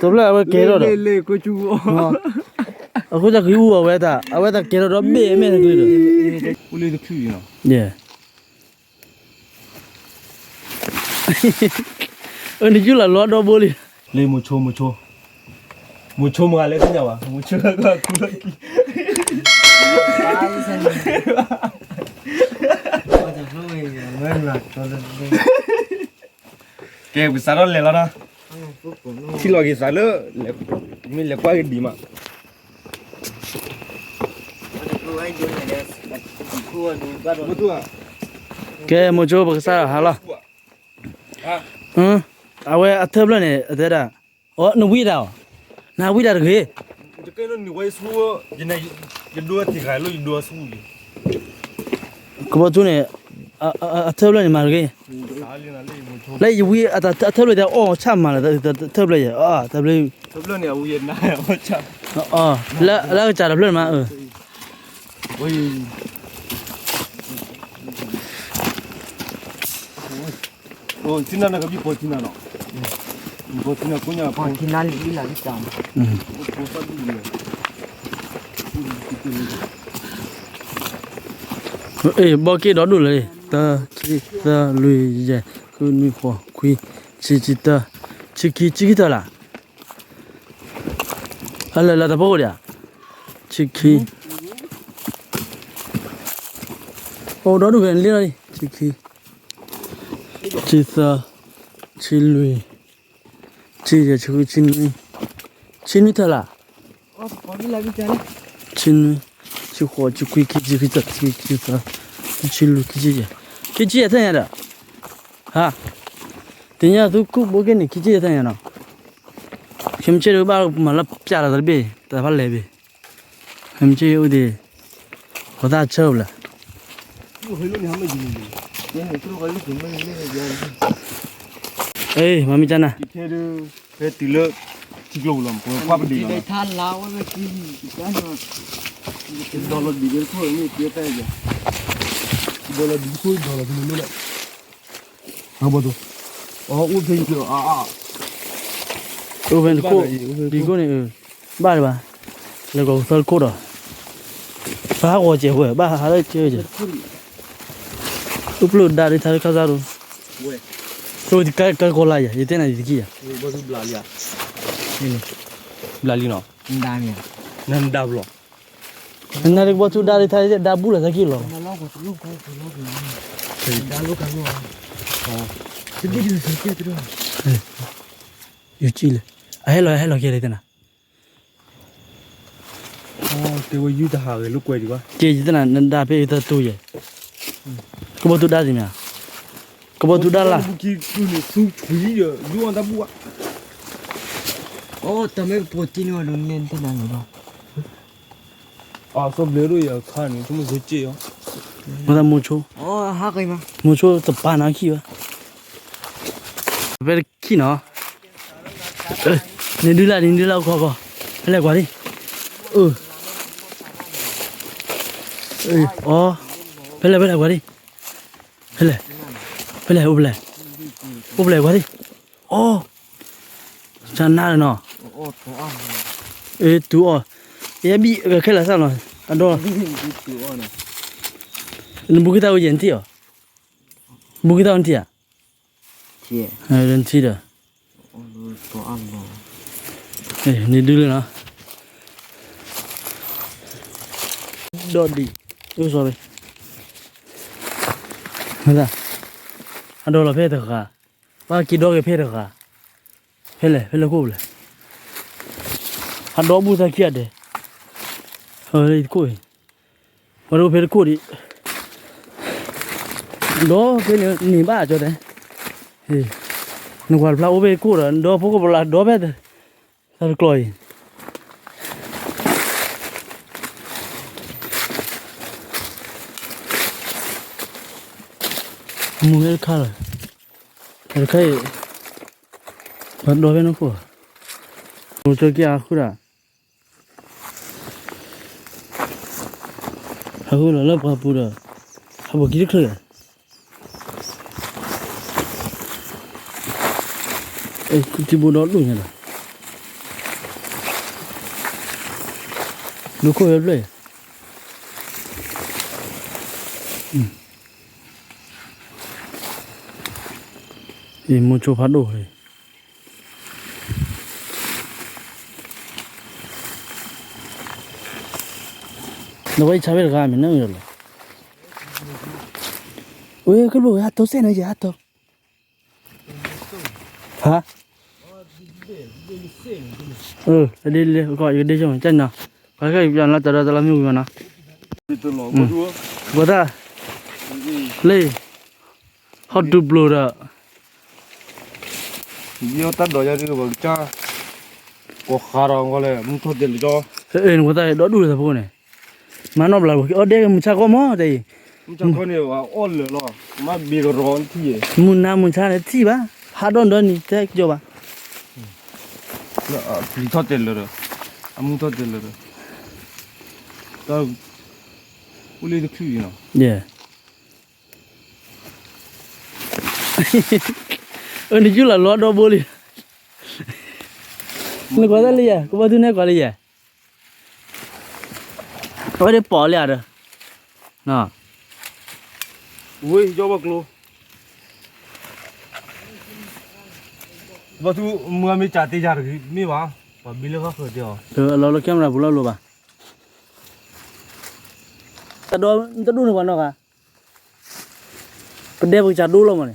တဖျၢၣ်အဝဲကဲထီၣ်ဒီး, အဃိတၢ်က့ၤအူအဝဲတၢ်, အဝဲတၢ်ကဲထီၣ်ဒီးဘ့ၣ်အမဲာ်တကလုာ်ဒီး, အနယူၢ်လီၤလီၤဒီဘိလံ, လၢမိၤဆိ, မိၤဆိ, မိၤဆိမဂၤလဲၣ်သ့ၣ်ညါဘၣ်, မိၤဆိလၢကခူလီၢ်ခံ, ကဲ ပစးထီၣ်လဲၤလီၤနီၤ, ထံၣ်လီၤက့ၤသးလၢ, မ့ၢ်လဲၤကွၢ်က့ၤဒံးမး, ကဲ မိၤဆိ ပကစးဟးလီၤ, အဝဲအထၢဖျၢၣ်န့ၣ် အတဲဒၣ်, အိ နဝံတၢ်အီၤ, နဝံတၢ်တဂ့ၤ, ကဘီထူန့ၣ်, အထၢဖျၢၣ်န့ၣ်မၤတဂ့ၤ, လၢယဝံအထၢဖျၢၣ်တဲအီၣ်ဆၣ်မၤလၢ, ထၢဖျၢၣ်ယဲ, ထၢဖျၢၣ်, လၢအကစၢ်တဖျၢၣ်န့ၣ်မး, အ့ၣ် ဘီက့ၣ်ဒီဒူၣ်လၢ, တၢ ခံ သၢ လွံၢ် ယဲၢ် ဃု နွံ ဃိး ခွံ ဆံ ဆံတၢ, ဆံခံ, ဆံခံတၢလၢ်, အလၢလၢတၢ်ဖီခိၣ်ဒံးဧါ, ဆံခံ, အိၣ်ဒီဒူၣ်ဖဲန့ၣ်လံလီၤ, ဆံခံ, ဆံသၢ, ဆံလွံၢ်, ဆံယဲၢ်, ဆံဃု, ဆံနွံ, ဆံနွံတၢလၢ်, ဆံနွံ, ဆံဃိး, ဆံခွံ, ခံဆံ, ခံဆံတၢ, ခံဆံသၢ, ခံဆံလွံၢ်, ခံဆံယဲၢ်, ခံဆံယဲၢ်ထဲညါဒီး, ဟါ, တနံၤညါသူခိၣ်ဘိက့ၣ်န့ၣ် ခံဆံယဲၢ်ထဲညါနီၤ, ခဲမုၢ်ဆ့ၣ်ဒုးဘၣ်မၤလၢပျၢ်လီၤတၢ်တဘ့ၣ် တၢ်ဖးလဲၢ်ဘ့ၣ်, ခဲမုၢ်ဆ့ၣ်အိၣ်ဒံး, ပှၤသးဆၢပူၤလဲၣ်, အ့ၣ် မၤမ့ၢ်ကနၣ်, ဖဲတုၤလၢ, ထံကျိပူၤလီၤ, ပကွၢ်ပဒံးလီၤ, ဒီလီၤဒံးဝဲတခိၣ်န့ၣ်, ဒီလီၤဒံးတခိၣ်ဒီလီၤဒံးန့ၣ်, အိၣ်ဖဲန့ၣ်, အိၣ်ဖဲန့ၣ်တခိၣ်, ဒံးခိၣ်န့ၣ်, ဘၣ်လၢၤဘၣ်, လဲၤကီးကသီတခိၣ်ဒီး, ပဟးဂီၤစဲးဝဲ ဘၣ်ဟးလၢကဲဝဲစဲး, အိၣ်ဖျိၣ်ဒါဒ်ထါလၢခါဆါဒီး, ကကီလါယၤ ယတဲနၤယတကံၢ်ယၤ, ဘျးလံနီၤ, နဒါဘျီ နနါတကဘီထူဒါဒ်ထါဒါဘူၣ်လၢသးကံၢ်လီၤ, ယကံၣ်လၢ, အဟဲလီၤ ဟဲလီၤကဲလၢတနၤ, တဲဝဲယုၢ်တဟးဂဲၤလိာ်ကွဲဒံးဘၣ်, ကဲယတနၤ နဒါဖဲအံၤတတူၢ်ယဲၢ်, ကဘီထူဒါသ့ၣ်မ့ၢ်ဧါ, ကဘီထူဒါလၢ်, တၢ်မ့ၢ်ကပှဲၤတံၢ်န့ၢ်အီၤဒ်န့ၣ်တနၤန့ၣ်ဘၣ်, အစီဘျဲၣ်ဒိၣ်ယၤခါန့ၣ် ဆိကမိၣ်က့ၢ်အီၤ, မ့ၢ်သးမိၤဆိ, မိၤဆိတပာ်နၤခံဘၣ်, ဖဲတခံနီၤ, နဒုလၢ် နဒုလၢ်အိၣ်ခီခီ, ဖဲလဲၣ်ကွၢ်ဒံး, အၢ, အၢ, အီ, ဖဲလဲၣ် ဖဲလဲၣ်ကွၢ်ဒံး, ဖဲလဲၣ်, ဖဲလဲၣ် အိၣ်ဖဲလဲၣ်, အိၣ်ဖဲလဲၣ်ကွၢ်ဒံး, အီ, ကနါလၢနီၤ, အၢ တူအီၣ်, ယဘံၣ်ခဲလၢာ်သၣ်နီၤ, အဒီ, နဘူးက့ၤတၢ်အိၣ်ယဲၢ်နထံၣ်အီၤ, ဘူးက့ၤတၢ်အိၣ်နထံၣ်ဧါ, နထံၣ်ဒီး, နဒုလၢနီၤ, ဒီဒံး, အိၣ် sorry, အဒီလီၤဖဲတဃာ်, ဘၣ်က့ၤဒီက့ၤဖဲတဃာ်, ဖဲလဲၣ် ဖဲလဲၣ်ခိၣ်ဖဲလဲၣ်, အဒီဘူၣ်သးခံဂၤဒဲး, ခိၣ်အံၤ, ပှၤတအိၣ်ဖဲတခိၣ်ဒံး, ဒီဖဲန့ၣ်န့ၢ်ဘၣ်ကၠီတဲ, နကွၢ်တဖျါအိၣ်ဖဲခိၣ်ဒီး ဒီဖိကပလၢ်ဒီဖဲ တၢ်တကျီၤအံၤ, မူၤဟဲတခါလီၤ, တခါအံၤ, ပှၤဒီဖဲနခိၣ်, မိၤဆိက့ၤအဃုဒၣ် ဟးဃုလီၤလၢပှၢ်ပူၤဒီး, ဟးဘိးကံတချုး, ထံဘိဒီဒိၣ်ညါဒီး, ဒုးခိၣ်ဝဲဖျၢၣ်အံၤ, အံၤ မူဆိဖးဒိၣ်အံၤ, ဒီးဝဲယဆါဖဲတဂၤမ့ၢ်နၢ်အံၤလီၤ, ဝဲကဘိၣ်ဝဲအတီစဲၣ်နီၤ ယဲအတီ ဟါ, အဒ့လ့ ကီး ယကဒ့ဆိကမိၣ် ကၠဲနီၤ, ပှၤကဲယပျၢ်နီၤ တၢ်ဒီးတၢ်လီၤမုၢ်ဝံၤမနီၤ, ပှၤတၢ်, လ့, ဟီၣ်တူၢ်ပျိၤဒီး, ယတၢ်ဒီးယၤဒ်ပှၤကစၢ်, ကိးဃးဒီးကီးလဲၣ် မူထီၣ်တဲာ်လၢကၠီ, နပှၤတၢ်ဒီဒူၣ်လၢသးဖိန့ၣ်, မၤနီၣ်ဘျးဝဲ အီၣ်ဒဲကမုၢ်ဆါကီၢ်မီၢ်တဲအံၤ, မုၢ်ဆါကီၢ်န့ၣ် အီၣ်လၢာ်လီၤ, မ့ၢ်ဘ့ကရီထံၣ်, မုၢ်နၤမုၢ်ဆါန့ၣ်ထံၣ်ဘၣ်, ဟးဒီနဒီနံၤ တဲကၠီဘၣ်, ပျံၤထီၣ်တဲာ်လၢာ်ဒီး, အမူထီၣ်တဲာ်လၢာ်ဒီး, တၢ်, အိၣ်လၢတချုးအံၤနီၤ, အနယူၢ်လီၤလီၤဒီဘိလံ, နကွၢ်တၢ်လံယဲ ကဘီထူန့ၣ်ကွၢ်လံယဲ အဝဲဒၣ်ပိာ်လံဧါဒီး, ဝ့ၢ် ယီၣ်ဘၣ်ကျိ, ဘီထူ မုၢ်အမ့ၢ်ကးတ့ယၤတဂ့ၤ မ့ၢ်ဘၣ်, ပှၤဘံလၢဃီဃၢၤတဲအီၤ, အလီၤလၢ camera ပူၤလီၤလိၤဘၣ်, တၢ်ဒီး တဒူၣ်န့ၣ်ပှၤနီၢ်ဂၤ ပဒဲပကစၢ်ဒိလီၤမးန့ၣ်,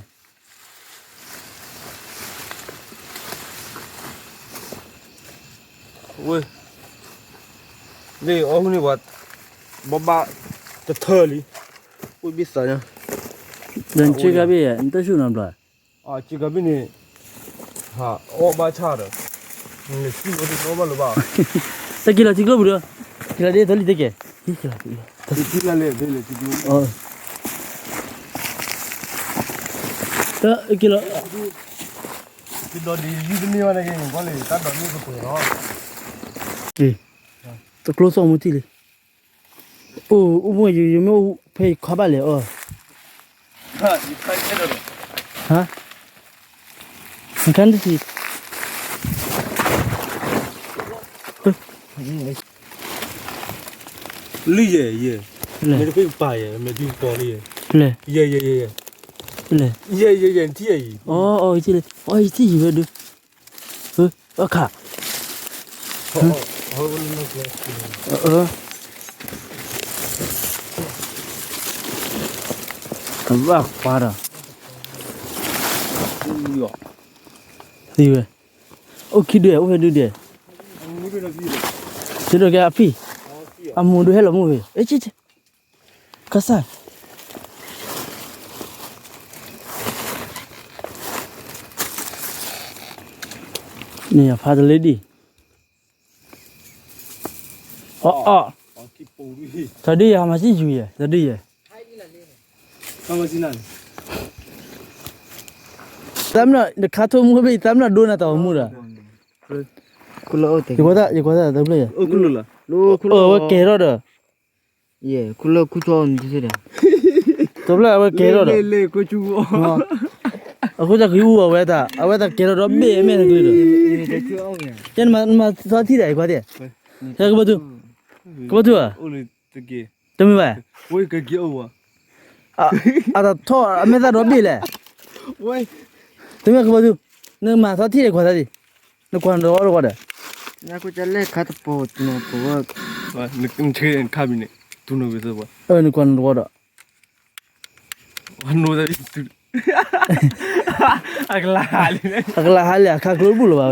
ဝ့ၢ်, မ့ၢ်အီၣ်ဟုၣ်န့ၢ်ပှၤ, ဘီဘၣ်, တထၢလံ, ဝ့ၢ်ဘံၣ်သးညါ, ဒီးနစ့ကၤဘ့ၣ်ယဲ နတၢ်ဆူၣ်နီတဘျီ, စ့ကၤဘ့ၣ်န့ၣ်, အီၣ်ဘၣ်ဆၣ်ဒီး, နစံၣ်ဝဲတအီၣ်ဘၣ်လၢၤဘၣ်, တက့ၤလီၤထံကျိပူၤဒီး, က့ၤလီၤဒ်သိးလံတက့ၢ်, က့ၤလီၤ, က့ၤလီၤ, တက့ၤလီၤ, တဒီးဒ်ယုၢ်တန့ၢ်ဘၣ်န့ၣ်က့ၤ နကွၢ်လံ တၢ်ဒီးန့ၢ်ကပှဲၤလီၤ, တကျိသီၣ်မူထံၣ်လံ, အိၣ် အိၣ်မူယိၤ ယမ့ၢ်အိၣ်ဖဲယခီဘၣ်လဲၣ်အီၤ, ဟါ, နခါန့ၣ်တထံၣ် လံယဲ ယဲ, လဲၣ်, မ့ၢ်တဖုကပၤယဲ မ့ၢ်ဒုကပီၤလံယဲ, လဲၣ်, ယဲ ယဲ ယဲ ယဲ, လဲၣ်, ယဲ ယဲ ယဲ နထံၣ်ယဲအံၤ, အီ အီ ယထံၣ်လံ, အီ ယထံၣ်ယံၤဝဲဒုး, အခါ, အဘၣ်ခွါဒီး, သံဝဲ, အိၣ်ခံဒုး အိၣ်ဖဲဒုးဒဲး, သံဒိၣ်ကဲအဖံ, အမိၢ်ဒုးဟဲလီၤမုၢ်ဝဲ, ကစၢ် န့ၣ်ယဖးတလ့ဒံၣ်, အီ အီ သးဒုးယဲ မၤစံၣ်ယူၤယဲ သးဒုးယဲ, သးမ့ၢ်နခါထိၣ်မူဘ့ၣ် သးမ့ၢ်ဒိနၤတၢ်အိၣ်မူဒီး, ယကွၢ်တၢ် ယကွၢ်တၢ်တဖျၢၣ်ယဲ, အဝဲကဲထီၣ်ဒီး တဖျၢၣ်အဝဲကဲထီၣ်ဒီး, အဃိတၢ်က့ၤအူအီၣ်ဝဲတၢ် အဝဲတၢ်ကဲထီၣ်ဒီးဘ့ၣ်အမဲာ်တကလုာ်ဒီး, ကဲနမၤသီထံၣ်ဒၣ်အံၤကွၢ်သ့ၣ်, ကဘီထူ, ကဘီထူဧၢ, တမ့ၢ်ဘၣ်, အတၢ်ထီၣ်အမဲာ်သၣ်ဒီးဘ့ၣ်လဲၣ်, တမ့ၢ်ကဘီထူ, နမၤသီထံၣ်ဒၣ်ကွၢ်သ့ၣ်, နကွၢ်နဒီးအီၣ်တဝီဒီး, နကွၢ်နဒီးအီၣ်ဒီး အကလၤဟါလံ အကလၤဟါလံအခါကျိတဘူၣ်လၢၤဘၣ်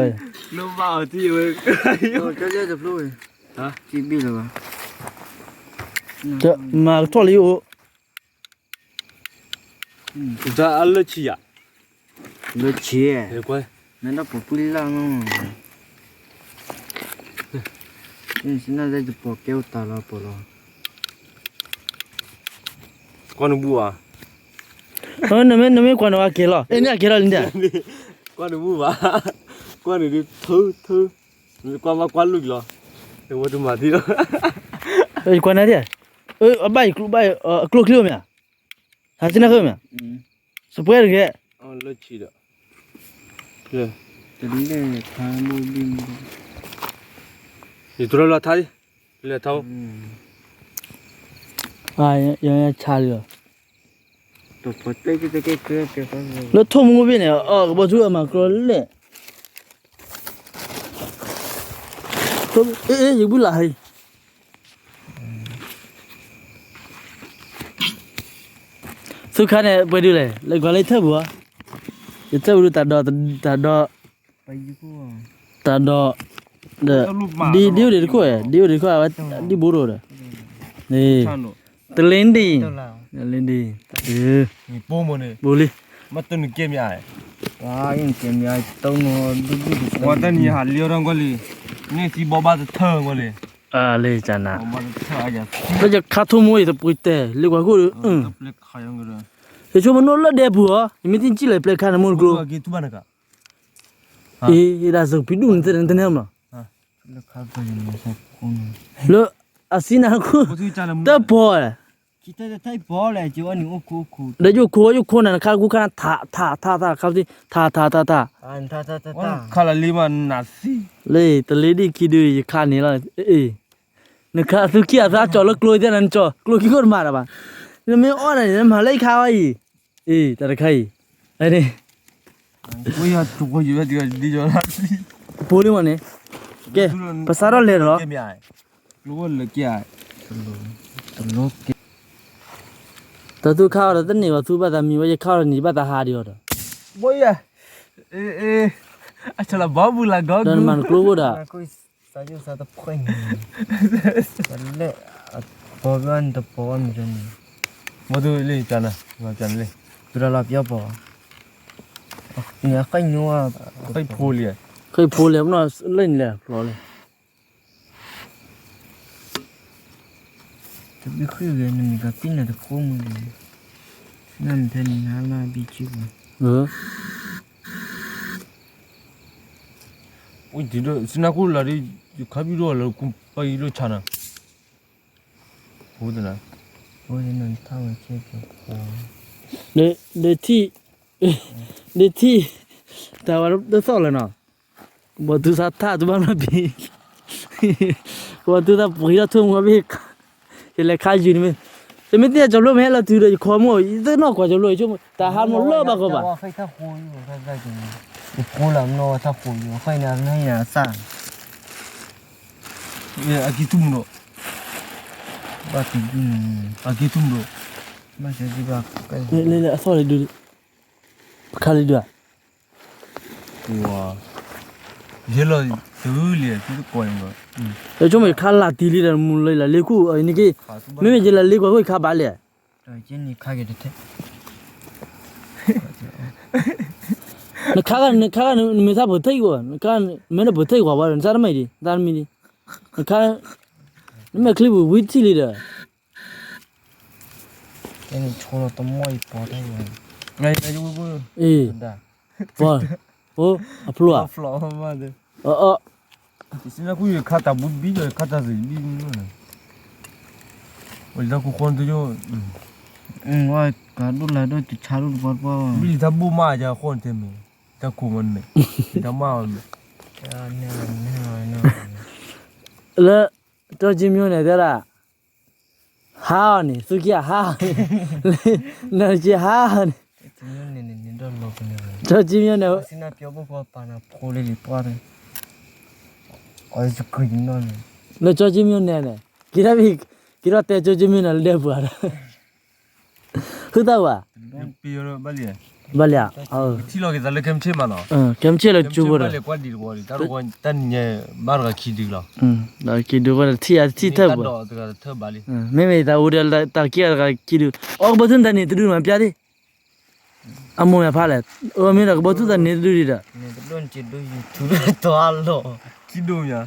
ဝဲ, မၤကထီၣ်လံအိၣ်, တၢ်အလၢဆံယၤ, လၢဆံ, နတၢ်ပီၤပှံၢ်လၢ်မး, နတၢ်ပီၤပှံၢ်အိၣ်တၢ်လီၤပီၤလီၤ, ကွၢ်နဘူၣ်ဘၣ်, နမ့ၢ် နမ့ၢ်ကွၢ်နဝဲကဲလီၤ, အဲ န့ၣ်အကဲလီၤလံ, ကွၢ်နဘူၣ်ဘၣ်, ကွၢ်နဒုးထၢထၢ, ကွၢ်မၤကွၢ်လိၣ်ကလီၤ, ဝဲတမၤသံလီၤ, ကွၢ်နၤဒ်, အဘၣ်ယကျိဘၣ်, အကျိချံအိၣ်မ့ၢ်ဧါ, ဟးစနၢ်ဃၢမ့ၢ်ဧါ, စပွဲတဂ့ၤ, ယတရၢလီၤထါ, လၢထီၣ်, ယဆါလီၤ, လၢထိၣ်မူဘ့ၣ်န့ၣ် အကဘီထူအမၤကျိၤလဲၣ်, ယဘုလၢဟံၣ် သုခါန့ၣ် ပှဲၤဒုလဲၣ်, လဲၤကွၢ်လၢယထၢၣ်ပူၤဧါ, ယထၢၣ်ပူၤဒုတၢ်ဒိး, တၢ်ဒိး, တၢ်ဒိး, ဒ်အိၣ်ဒံးတခိၣ်, ဒ်အိၣ်ဒံးတခိၣ်, ဒ်ဘိဒိၣ်ဒီး, တလ့ဒံၣ်, တလ့ဒံၣ်, ဘိလံ, ဝါတနံၤဟးလံအီၤထီၣ်ကီလံ, န့ၣ်သံဘီဘၣ်တထၢၣ်ကီလံ, လၢယခါထိၣ်မူအံၤတပှ့ၤတဲာ် လ့ကွၢ်ခိၣ်ဒီး, ယဆိကမိၣ်နီၢ်လၢဒဲပူၤဧါ, ယမ့ၢ်သ့ၣ်ကံၣ်လၢပျဲခါန့ၣ်မိၢ်တကျိ, အ့ ဒၣ်စူးဖံးဒူၣ်န့ၣ်တန့ၢ်မး, လၢအစံနါခိၣ်, တၢ်ပီၤ, ဒီးယိၣ်ခိၣ်ယိၣ်ခိၣ်နၤ နခါကူခါနၤ ထးထးထးထး ခါပသံ ထးထးထးထး, ခါလၢလံမးနၤသံ, လၢတလ့ဒံၣ်ခံဒု ယခါန့ၣ်လီၤ, နခါသူခံဂၤသးကၠီၤလၢကျိသ့ၣ်နၤ နကၠီၤကျိခံခိၣ်တမၤတၢ်ဘၣ်, နမ့ၢ်အီၣ်နၤန့ၣ် နမၤလၢယခါအံၤ, အ့ တၢ်တခါအံၤ, န့ၣ် ဖိလံမးန့ၣ်, ကဲ ပစးထီၣ်လဲၤဒီးလီၤ, တၢ်သူခါအီၤဒီးတန့ၢ်ဘၣ် သူဘၣ်သးမံဝဲ ယခါအီၤဒီးန့ၣ် ယဘၣ်သးဟးဒံးအီၤဒီး, ဘိယဲ, အဆလဘီဘူလၤဂီၤ ဒီးနမၤနကျိခိၣ်ဒၣ်, တလဲၣ်, အပီၤဘၣ်နတပီၤဘၣ်မံၤန့ၣ်, မ့ၢ်သူလံနၤ, ပျီပျီလီၤပျီပီၤ, န့ၣ်အဃိညိ, ဃိဖိလံ, ဃိဖိလံ ပနီၢ်လၢန့ၣ်လဲၣ် ဖျိလံ တဘံၣ်ဃုဂ့ၤ နမ့ၢ်ကပံၣ်နၤတဖိမုၢ်န့ၣ်, နမ့ၢ်ထဲနၤလၢဘံၣ်က့ၤပှၤ, အိၣ်ဒံးဒီး စနၢ်ခိၣ်လၢဒ် ယခါဘံၣ်ဒိၣ်လၢကူပၢ်ယံၤဒိၣ်ဆါနၤ, အိၣ်ဒ်နၤ, ဒ်ထံၣ်, ဒ်ထံၣ်, တၢ်ဝဲတသီၣ်လၢၤနီၤ ကဘီသူသးထၣ်သူဘၣ်နီတဘ့ၣ်, ကဘီသူသးပှ့ၤထီၣ်ထိၣ်မူဘ့ၣ်, ယလဲၤခါယုာ်န့ၣ်မ့ၢ်, ယမ့ၢ်သ့ၣ်ညါကၠီၤဖျိမ့ၢ်ဟဲလီၤတုၤဒီးယခီမူ, ယသ့ၣ်နီၣ်ကွၢ်ကၠီၤဖျိ ယဆိကမိၣ် တၢ်ဟးမ့ၢ်လၢဘၣ်ကီဘၣ်, ယဖိလၢမနီၣ်ဝဲထၣ်ဃိးယိာ် အဃိန့ၣ် အကံၢ်ထူၣ်မူဒီး, ဘၣ်ကံၢ်ထူၣ်မူဒီး, အသီၣ်လံဒုး, ခါလံဒုးဧါ ယဲလီၤတုၤလံ သုတကိးန့ၣ်ဘၣ်, ယဆိကမိၣ်ယခါလၢ်တံၢ်လံဒီး မူလၢယလၢ်လ့ခိၣ်အံၤန့ၣ်က့, မ့မ့ၢ်ယလၢ်လ့ကွၢ်ခိၣ်ယခါဘၣ်လဲၣ်, နခါဂၤ နခါဂၤ နမ့ၢ်သးပှ့ၤထၢၣ်အံၤကွၢ် နခါ မ့ၢ်နပှ့ၤထၢၣ်အံၤကွၢ်ဘၣ်ဒီး နသးတမံၤဒံး နသးတမံၤဒံး, နခါ နမဲာ်ချံပူၤဝံၤထံၣ်လံဒီး ကဲန့ၣ်ဆိလီၤတမီၢ်အံၤပီၤတၢ်အံၤ, အ့ၣ်, ပီၤ, အိၣ်, အဖျိဧါ, အအီ, ယစံးနါခူယခါတၢ်ဘူးဘံဒီးယခါတၢ်စံးဘံမုၢ်န့ၣ်, ဝဲလံတၢ်ခိၣ်ဃီတယိ, ဝဲကဒိၣ်လၢဒိၣ်တဆါဒိၣ်တပှၢ်တပှၢ်ဘၣ်, ဘံလံတၢ်ဘူးမးယခီၣ်တဲမ့ၢ်, တၢ်ခိၣ်မးန့ၣ်, တၢ်မးအီၤန့ၣ်, လၢ ကၠီကၠံမျိန့ၣ် တဲဒၣ် ဟါအီၤန့ၣ် သုခံဂၤဟါအီၤန့ၣ်, နက့ဟါအီၤန့ၣ်, ကၠီကၠံမျိန့ၣ်, လၢကၠီကၠံမျိန့ၣ်န့ၣ်, က့ၤထီၣ်တဲကၠီကၠံမျိန့ၣ် လၢဒဲပူၤဧါဒီး, ဟုသၣ်ဝဲ, ဘၣ်လံဧါ, ထံၣ်လီၤက့ၤသးလၢကဲမုၢ်ဆ့ၣ်မးနီၤ, ကဲမုၢ်ဆ့ၣ်လၢကၠိဖိဒီး, တၢ်နံၤညါဘၣ်တဂၤခံဒုလီၤ, ခံဒုဝဲဒီးထံၣ်ဧါထံၣ်ထၢၣ်ပူၤ, မ့မ့ၢ်တၢ်အိၣ်ဒီးတၢ်ခံဂၤတဂၤခံဒု, အကဘီသူၣ်တၢ်နံၤတဒုမးပျၢ်ဒံး, အမိၢ်မ့ၢ်ဖးလဲၣ်, အမ့ၢ်ဒီးကဘီသူၣ်တၢ်နံၤတဒုဒံးဒီး, ခံဒုမး, ကဘီသူၣ်န့ၣ်ခံဒုမ့ၢ်ဧါ,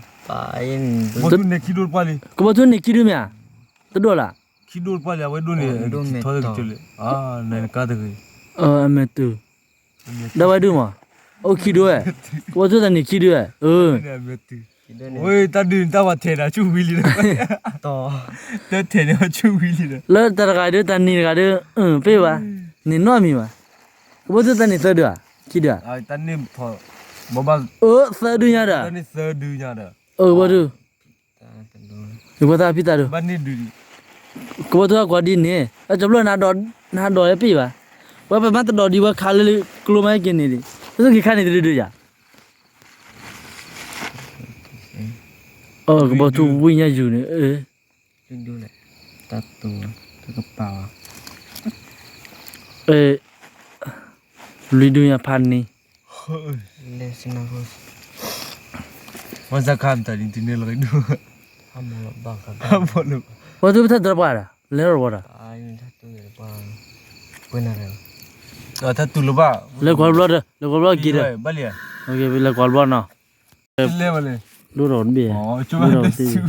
တဒိၣ်လၢ, ခံဒိၣ်တပှၢ်လံ အဝဲဒိၣ်န့ၣ်, ထီၣ်ကလဲၣ်, အမဲာ်တုၤ, ဒီးဝဲဒုမး, အိၣ်ခံဒိၣ်ဝဲ, ကဘီသူၣ်တၢ်နံၤခံဒုဝဲ, ဝဲတၢ်ဒုးတၢ်ဝဲထဲးဒီးဆူၣ်ဝံၤလံဒီး, တၢ်ထဲးန့ၣ်ဆူၣ်ဝံၤလံဒီး, လၢတၢ်တဂၤဒုး တၢ်နံၤတဂၤဒုး, ပ့ၢ်ဘၣ်, န့ၣ်နီၢ်မံၤဘၣ်, ကဘီသူၣ်တၢ်နံၤသၢဒုဧါ, ခံဒုဧါ, အၢ သၢဒုညါဒီး, အၢ ကဘီသူၣ်, ယဖိသၣ်ဖံသးဒိၣ်, ကဘီထူအကွၢ်ဒ်န့ၣ် အကၠီဖျိ နဟးဒိးလၢပ့ၢ်ဘၣ်, ဝဲပမၤတဒိးဒံး ဝဲခးလၢကျိမးက့ၤန့ၣ်ဒံး, ပစၢ်က့ၤခါန့ၣ်တဒုဒုယၤ, ကဘီထူဝံၣ်ညါယူၤန့ၣ်, လွံၢ်ဒုညါဖးန့ၣ် ဝဲစခါတၢ်ဒ်န့ၣ်လီၤ, ပှၤသုပထၢၣ်တရပှၤဒီး လဲၤရဝီဒီး, လဲၤကွၢ်ဘျီဒီး လဲၤကွၢ်ဘျီက့ၤဒီး, လဲၤကွၢ်ဘျီနီၤ, ဒိၣ်ထီၣ်တဘ့ၣ်,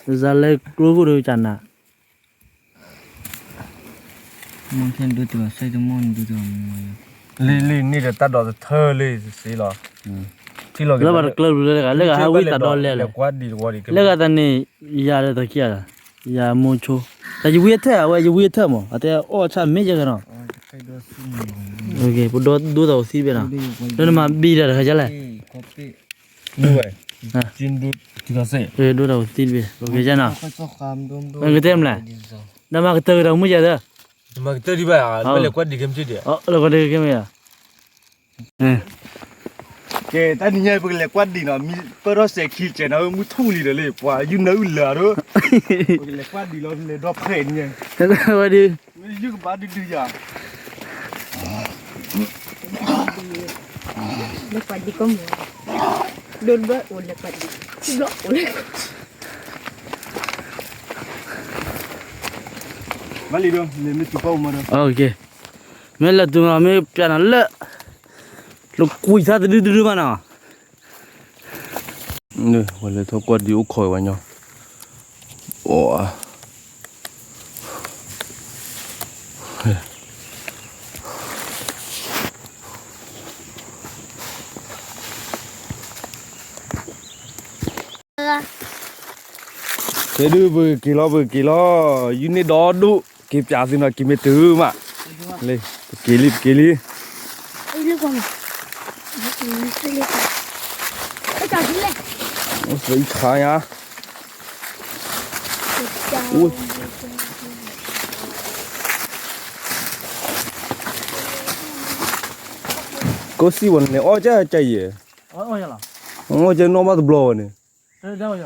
ဒ်လဲၤကျိခိၣ်ဒီးကနၤ လံန့ၣ်ဒီးတၢ်ဒိးတထၢလံစ့လီၤ, လၢဘၣ်တကျၢၤဘျုးလၢတဂၤ လၢဂၤဟးဝံသးဒီးလဲၤလဲၣ်, လၢဂၤတၢ်န့ၣ် ယၤဒီးတၢ်ခံဂၤဒီး, ယၤမိၢ်ဆိ, တၢ်ယဝံအထၢၣ် အဝဲယဝံအထၢၣ်မး အတဲအီၣ်ဆၣ်မ့ၢ်ယဲကနီၤ, ပဒိဒိသးအိၣ်သံတဘ့ၣ်နီၤ, လၢနမၤဘံဒီးတခါကလဲၣ် ဒိတၢ်အိၣ်သံတဘ့ၣ်, ကတဲမလဲၣ်, နမၤကတၢၢ်ကတၢၢ်မုၢ်ယဲသၢ, လဲၤကွၢ်ဒံးကဲမ့ၢ်ယၤ, ကဲ တၢ်နံၤညါပကလဲၤကွၢ်ဒံးနီၤ, မ့ၢ်ပၢၢ်ထီၣ်စဲးခံကဲနီၤ မုၢ်ထူၣ်လံဒီးလံ ပှၤယုၢ်နၢအုၣ်လၢာ်ဒီး, ပကလဲၤကွၢ်ဒံးလီၤ လဲၤဒီဖျၢၣ်န့ၣ်, ဝဲဒုး မ့ၢ်ယုၢ်ကဘၣ်ဒုဒုယၤ လဲၤကွၢ်ဒံးကီမ့ၢ်, ဒိၣ်ဘၣ်အိၣ်လဲၤကွၢ်ဒံး, ဘၣ်လံဒီး မ့ၢ်တုၤပၢ်အိၣ်မးဒီး, မ့ၢ်လဲၤတုၤမး မ့ၢ်ပျးနၤလၢ လၢကွံာ်သးတဒုတဒုမးနီၤ, ဝဲလဲၤထီၣ်ကွၢ်ဒံးအိၣ်ခိးဝဲညီ, အိၣ် ကဲဒုး ပကက့ၤလီၤ ပကက့ၤလီၤ, ယုၢ်န့ၢ်ဒီဒူၣ် က့ၤပျးသုနီၤ က့ၤမ့ၢ်တုၤမး, လၢ ပက့ၤလံ ပက့ၤလံ, အိၣ်စံခါယါ, ကိးစံးဝဲန့ၣ် အီၣ်ကဲကဲယဲၢ်, အီၣ်ကဲနီၣ်ဘၣ်တဘျီဝဲန့ၣ် ပ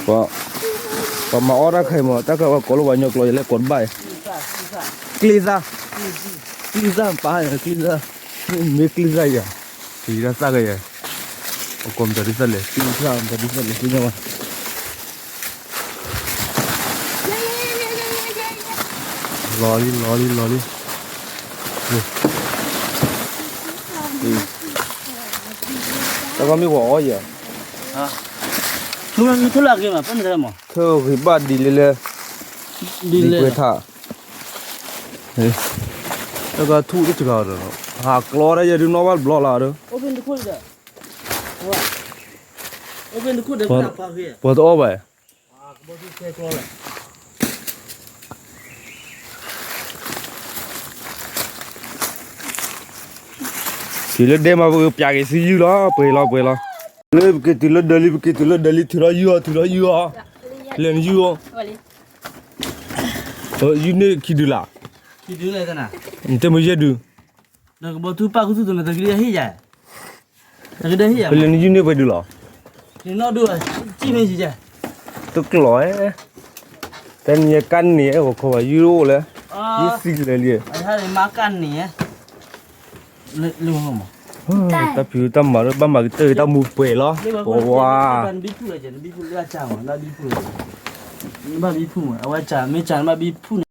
ှၤမၤအီၣ်တၢ်ခဲအံၤမး တၢ်ခဲအံၤပှၤကိးလၢပှၤကညီကျိာ် ယလဲၤကိးတဘၣ်အံၤ, ကျ့သၣ်, ကျ့သၣ်ပာ် ကျ့သၣ်, မ့ၢ်ကျ့သၣ်ယၤ, ကယံၤတၢ်သၣ်ကယဲၢ်, အကိးမတၤဒ်သၣ်လဲၣ် ကျ့သၣ် မတၤဒ်သၣ်လဲၣ် သ့ၣ်ညါဘၣ် လီၤလံ လီၤလံ လီၤလံ, တၢ်ကမ့ၢ်ပှၤအီၣ်ယၤ, ထူလၢအဂ့ၤမး ပမ့ၢ်တမး ထူဂ့ၤဘၣ်ဒ်လဲၣ်လဲၣ်, ဒ်လဲၣ်, တၢ်ကထူၣ်တစှၤဒီး ဟးကျီတၢ်ယဲၢ်ဒုးနီၣ်ဘၣ်တဘျီလၢဒီး ပှၤတအီၣ်ဘၣ် တုၤလၢဒဲမး ပကပျးက့ၤဆူယုၢ်လီၤ ပှဲၤလီၤ ပှဲၤလီၤ, လၢပက့ၤတုၤလၢဒၢးလံ ပက့ၤတုၤလၢဒၢးလံ ထုးထီၣ်ယုၢ်အီၤ ထုးထီၣ်ယုၢ်အီၤ, လဲၤနယုၢ်အီၤ, ယုၢ်န့ၢ်ခံဒုလၢ်, နတဲမ့ၢ်ယဲၢ်ဒု ပလဲၤနယုၢ်န့ၢ်ပှဲၤဒုလီၤ, တကျိး, တနံၤကၢ်န့ၣ် ဂီၤခီဘၣ်ယုၢ်အိၣ်လဲၣ်, ယုၢ်သံလဲၣ်လံ, တၢ်ဖံးတၢ်မၤလၢဘၣ်မၤကတၢၢ်တၢ်မူပှဲၤလီၤ, ပဝါ ဘၣ်ဘံဖုၣ်, အဝဲမ့ၢ်ဘၣ်ဘံဖုၣ်န့ၣ်